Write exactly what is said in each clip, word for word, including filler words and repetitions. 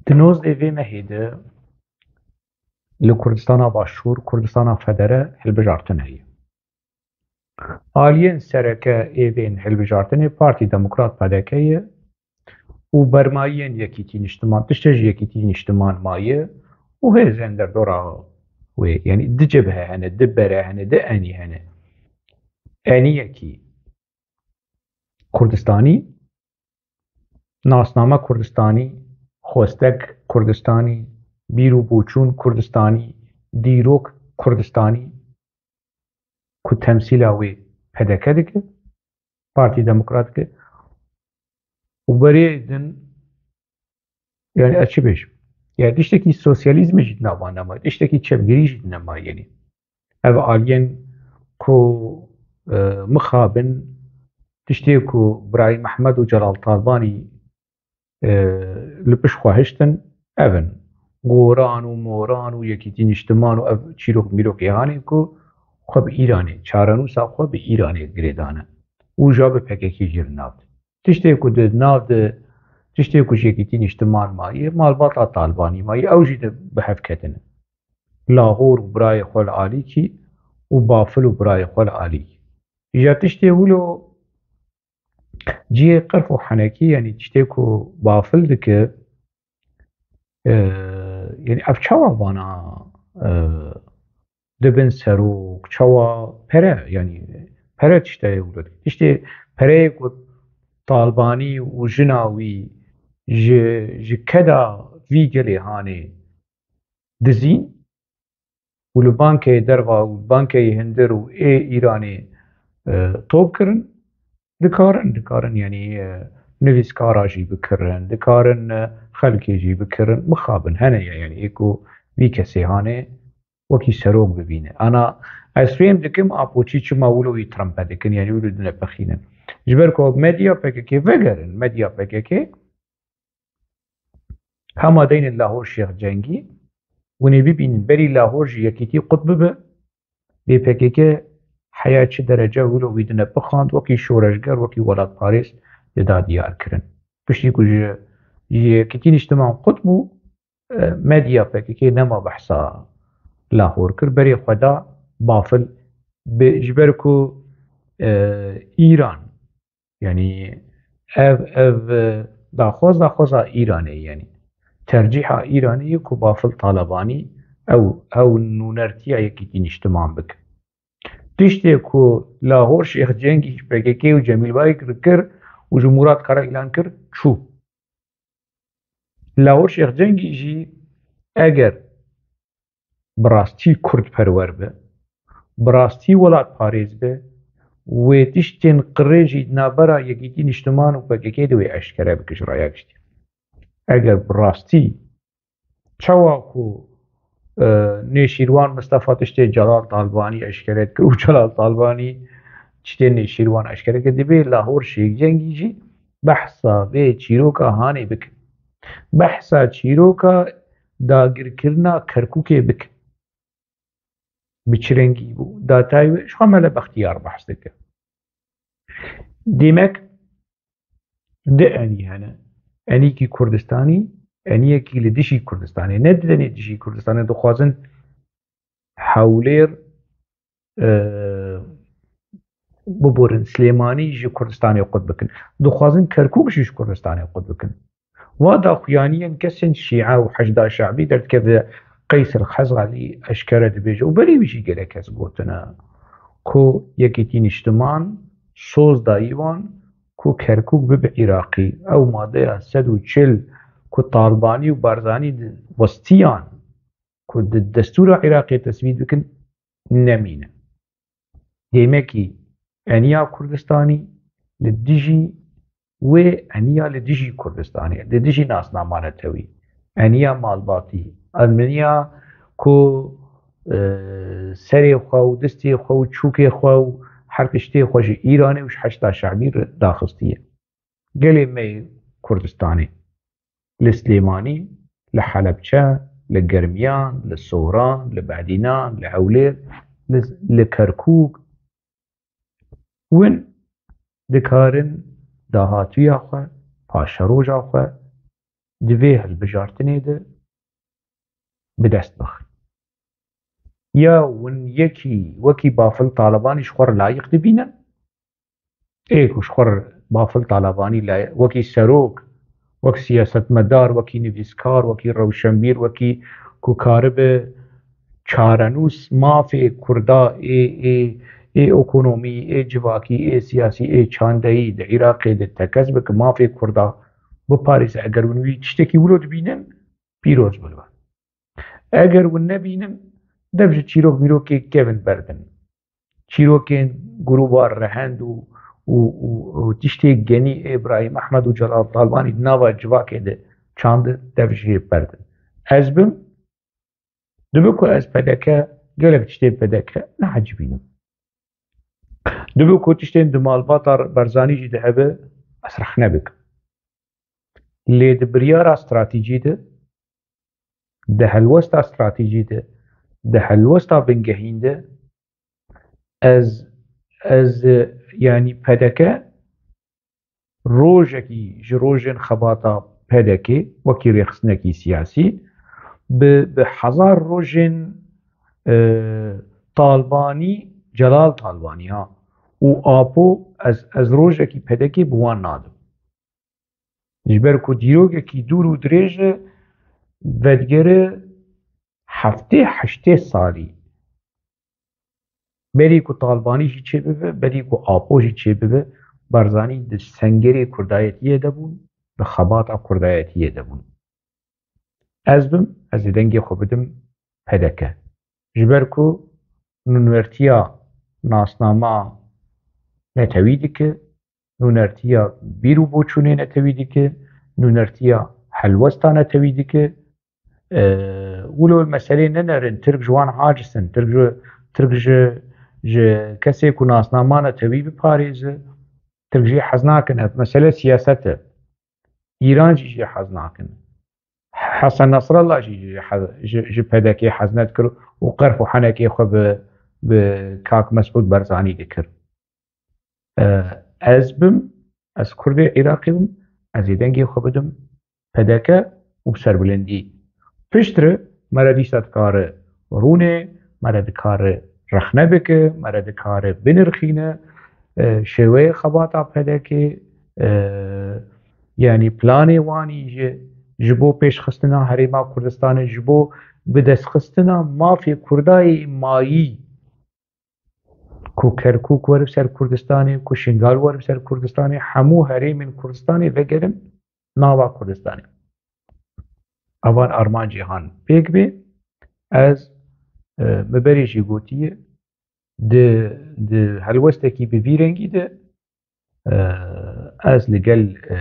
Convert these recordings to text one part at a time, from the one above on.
Di nozdeh vê mehê de li Kurdistana Başûr, Kurdistana Federe hilbijartin heye. Aliyên sereke ê vên hilbijartinê Partî Demokrat P D K ye û bermayiyên Yekîtî Niştiman, tiştê ji Yekîtî Niştiman maye û hêzên derdora wê, yanî di cebhe hene, di bere hene, di enî hene. Eniyekî Kurdistanî, nasname Kurdistanî, xwestek Kurdistanî, bîr û boçûn Kurdistanî, dîrok Kurdistanî ku temsîla wê P D K dike, Partî Demokrat dike û berê din, yani ez çi bêjim? Yani tiştekî sosyalîzmê jî di nav wan nema, tiştekî çepgirî jî di nema, yani. Ev aliyên ku, e, mixabin tiştê ku Birayî Mehmed û Celal Talbanî, e, li pişt xwe hiştin, ev in. Goran û moran û Yekîtî Niştiman û ev çîrok mîrokê hanê ku xwe bi Îranê, çarenûsa xwe bi Îranê girêdane û ja bi P K K jî li nav de. Tiştê ku di nav de, tiştê ku ji Yekîtî Niştiman maye, malbata Talbanî maye, ew jî di bi hev ketine. Lahor û birayê xwe li alîkî û Bafil û birayê xwe li alîkî. Îja tiştê wilo cihê qerf û henekî, yanî tiştê ku Bafil dike, e, yanî ev çawa vana, e, dibin serok, çawa pere, yanî pere tiştê wilo dike. Tiştê pereyê ku Talbanî û jina wî ji, ji keda vî gelê hanê dizîn û li bankeyê derva û bankeyê hundir û ê Îranê, e, top kirin, dikarin, dikarin, yanî, e, nivîskara jî bikirin, dikarin, e, xelkê jî bikirin, mixabin, hene ye, yanî ê ku vî kesê hanê wekî serok bibîne. Ana ez fêm dikim Apoçî çima wilo wî trempe dikin, yanî wilo dinepixînin. Ji ber ku medya P K K vegerin, medya P K K, hema deynin Lahor Şêx Cengî, hûn ê bibînin berî Lahor ji Yekîtî qut bibe, lê P K K heya çi derece wilo wî dinepixand, wekî şoreşger, wekî welatparêz dida diyar kirin. Piştî ku ji, ji Yekîtî Niştiman qut bû, e, medya P K K nema behsa Lahor kir, berê xwe da Bafil, bi, ji ber ku, e, Îran, yanî ev, ev, e, daxwaz, daxwaza Îranê ye, yanî tercîha Îranê ye ku Bafil Talebanî ew, ew nûnertiya Yekîtî Niştiman bike. Tiştê ku Lahor Şêx Cengî ji P K K û Cemîl Bayik re kir û ji Murad Kara îlan kir, çû. Lahor Şêx Cengî jî eger bi rastî kurdperwer be, bi rastî welatparêz be, wê tiştên qirêj jî di navbera Yekîtî Niştiman û P K K de wê eşkere bike ji raya giştî. Eger bi rastî çawa ku, e, Nêşîrwan Mistefa tiştê Celal Talbanî eşkere dikir û Celal Talbanî tiştê Nêşîrwan eşkere kir, divê Lahor Şêx Cengî jî behsa vê çîroka hanê bike. Behsa çîroka dagirkirina Kerkûkê bike. Bi çi rengî bû? Datayê wê, ji xwe Mele Bextiyar behs dike. Demek, di enî hene. Enîkî Kurdistanî, eniyekî li dijî Kurdistanê. Ne di tenê dijî Kurdistanê, dixwazin Hewlêr, e, biborin, Silêmanî ji Kurdistanê qut bikin. Dixwazin Kerkûk jî ji Kurdistanê qut bikin. Va daxuyaniyên kesên Şîe û Heşda Şe'bî derdikeve. Qeys el-Xezalî eşkere dibêje û berî wî jî gelek kes gotine ku Yekîtî Niştiman soz dayî wan ku Kerkûk bibe Iraqî. Ew madeya sed û çil ku Talbanî û Barzanî di westiyan ku di destûra Iraqê tesbît bikin, nemîne. Demekî eniya Kurdistanî li dijî wê, eniya li dijî Kurdistanê, li dijî nasnama netewî, eniya malbatî, eniya ku, e, serê xwe û distê xwe û çûkê xwe û her tiştê xwe ji Îranê û ji Heşda Şe'bî re daxistiye. Gelê me yê Kurdistanê, li Silêmanî, li Helebçe, li Germiyan, li Soran, li Bedînan, li Hewlêr, li, li Kerkûk, hûn dikarin dahatûya xwe, paşeroja xwe, di vê hilbijartinê de bi dest bixin. Ya hûn yekî wekî Bafil Talebanî ji xwe re layiq dibînin, ê ku ji xwe re Bafil Talebanî layiq, wekî serok, wek siyasetmedar, wekî nivîskar, wekî rewşenbîr, wekî ku karibe çarenûs mafê Kurda ê, ê, ê ekonomî, ê civakî, ê siyasî, ê çandeyî di Iraqê de tekez bike, mafê Kurda biparêze. Eger hûn wî tiştekî wilo dibînin, pîroz bin we. Eger hûn nebînin, dev ji çîrok mîrokê kevin berdin. Çîrokên grûba rehend û, û, û, û tiştê genî Îbrahîm Ehmed û Celal Talbanî di nava civakê de çandin, dev jê berdin. Ez bim, dibe ku ez P D K, gelek tiştên P D K nehecibînim. Dibe ku tiştên di malbata Barzanî jî de hebe, ez rexne bikim. Lê di biryara stratejî de, di helwesta stratejî de, di helwesta bingehîn de, ez, ez, yanî P D K rojekî ji rojên xebata P D K wekî rêxistinekî siyasî bi, bi hezar rojên, e, Talbanî, Celal Talbanî ha, û Apo, ez, ez rojekî P D K bi wan nadim. Ji ber ku dîrokekî dûr û dirêj e, vedigere heftê heştê salî. Berî ku Talbanî jî çêbibe, berî ku Apo jî çêbibe, Barzanî di sengerê kurdayetiyê de bûn, di xebata kurdayetiyê de bûn. Ez bim, ez ê dengê xwe bidim P D K. Ji ber ku nûnertiya nasnama netewî dike, nûnertiya bîr û boçûnê netewî dike, nûnertiya helwesta netewî dike. E, wilo meselê nenerin, Tirk ji wan aciz in, Tirk ji, Tirk ji, ji kesê ku nasnama netewî biparêze, Tirk jê hez nakin. Ev mesele siyaset e. Îran jî jê hez nakin. Hesen Nasrallah jî ji, ji, ji P D K hez nedikir û qerx û henekê xwe bi, bi kak Mesûd Barzanî dikir. E, ez bim, ez Kurdê Iraqê bim, ez ê dengê xwe bidim P D K û serbilindî. Piştre mere dîsa dikare rûnê, mere dikare rexne bike, mere dikare binirxîne, e, şêweyê xebata P D K, e, yanî planê wanî ji, ji bo pêşxistina Herêma Kurdistanê, ji bo bidestxistina mafê Kurdayê mayî, ku Kerkûk were ser Kurdistanê, ku Şingal were ser Kurdistanê, hemû herêmên Kurdistanê vegerin nava Kurdistanê. Evan armancê han pêk bê. Ez, e, me berê jî gotiye, di, di helwestekî bi vî rengî de, e, ez li gel, e,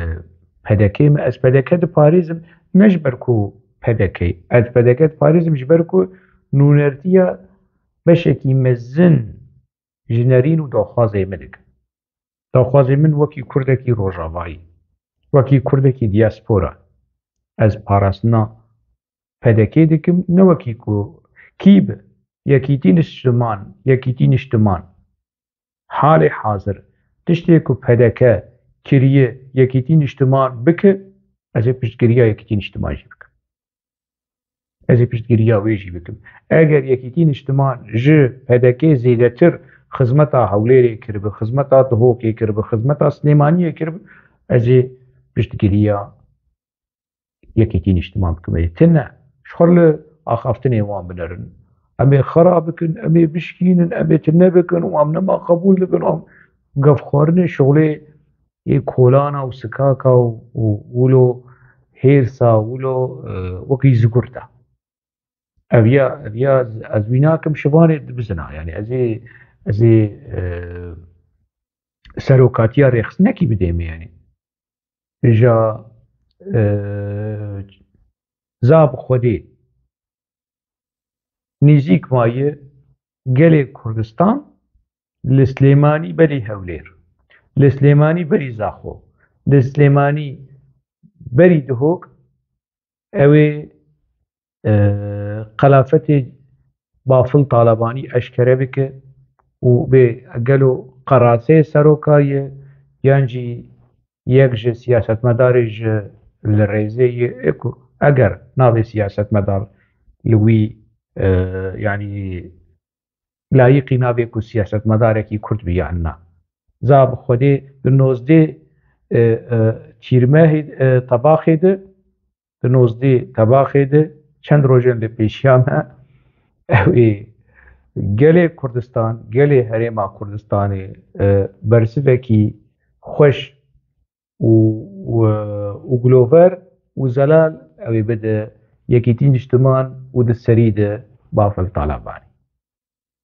P D K me, ez P D K diparêzim, ne ji ber ku P D K, ez P D K diparêzim ji ber ku nûnertiya beşekî mezin ji nerîn û daxwazê min dikim. Daxwazê min wekî Kurdekî Rojavayî, wekî Kurdekî diaspora, ez parastina P D K dikim, ne wekî ku kî bi, Yekîtî Niştiman, Yekîtî Niştiman. Halê hazir tiştê ku P D K kiriye Yekîtî Niştiman bike, ez ê piştgiriya Yekîtî Niştiman jî bikim. Ez ê piştgiriya wê jî bikim. Eger Yekîtî Niştiman ji P D K zêdetir xizmeta Hewlêrê kiribe, xizmeta Duhokê kiribe, xizmeta Silêmaniyê kiribe, ez ê piştgiriya Yekîtî Niştiman bikim. Ê tune ji xwe li axaftinê wan binerin. Em ê xera bikin, em ê bişkînin, em ê tune bikin û em nema qebûl dibin. Em gevxwarinê şixulê ê kolana û sikaka û, û wilo hêrsa, wilo, e, wekî zigurta. Ev ya, ev ya ez wî nakim şivanê dibizina. Yani ez ê, ez ê, e, serokatiya rêxistinekî bidême yani. Îja, e, za bi Xwedê nîzîk maye gelê Kurdistan li Silêmanî berî Hewlêr, li Silêmanî berî Zaxo, li Silêmanî berî Duhok, ew ê, e, qelafetê Bafil Talebanî eşkere bike û bê gelo qerasê seroka ye yan jî yek ji siyasetmedarê ji, li rêzê ye ku eger navê siyasetmedar li wî, e, yanî layîqî navê ku siyasetmedarekî Kurd bî yan na. Za bi Xwedê di nozdê, e, e, Tîrmehê, e, Tebaxê de, di nozdê Tebaxê de çend rojên li pêşiya me, ew ê gelê Kurdistan, gelê Herêma Kurdistanê, e, bersivekî xweş û, û, û gilover û zelal ew ê bide Yekîtî Niştiman û di serî de Bafel Talebanî.